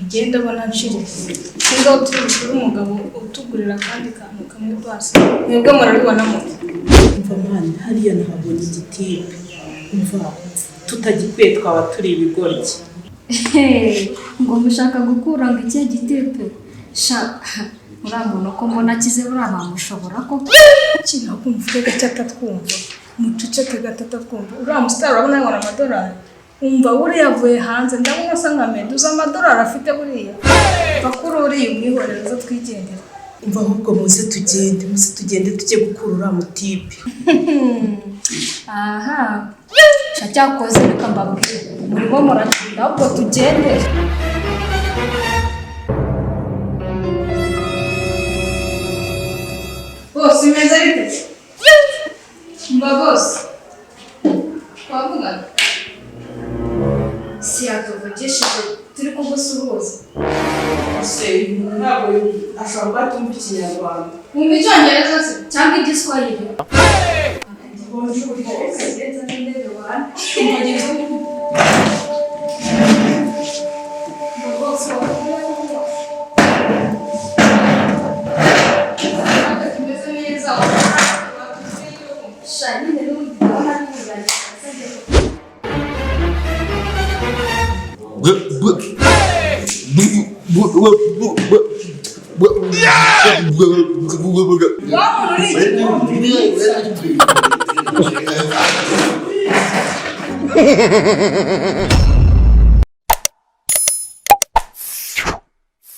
Ngenda mbona nshiriye. Singaho turi bukure umugabo utugurira akandi kantu kamwe basi. Mwebwe murabibona mute? Umva man, hariya nahabonye igitipe. Umva, tutagikwiye twaba turi ibigoryi. Ngo mushaka gukura ngo ikihe gitipe? Sha, uriya muntu ko mbona akize, buriya bamushobora koko? Ntabwo mvuge gake atatwumva, muceceke gato atatwumva. Uriya musitari urabona yabona amadolari. Umva, buriya avuye hanze, ndabona asa nka Meduza. Amadolari afite buriya bakuru, uriya umwihorere, uze twigendera. Umva, ahubwo muze tugende, muze tugende tujye gukura uriya mutipe. Aha sha, cyakoze reka mbabwire, murimo muratinda, ahubwo tugende. Bose bimeze bite? Mba bose twavugana. Si yatuvugishije turi kugusuhuza. Ese uyu muntu ntabwo ashobora kuba atumva Ikinyarwanda? Wumva Icyongereza se? Cyangwa Igiswahili? Bonjour. Mba bose wavugana. Tumeze neza. Sha nyine, n'ubundi ndabona ari kuganira. Wa muntu uri ikigo.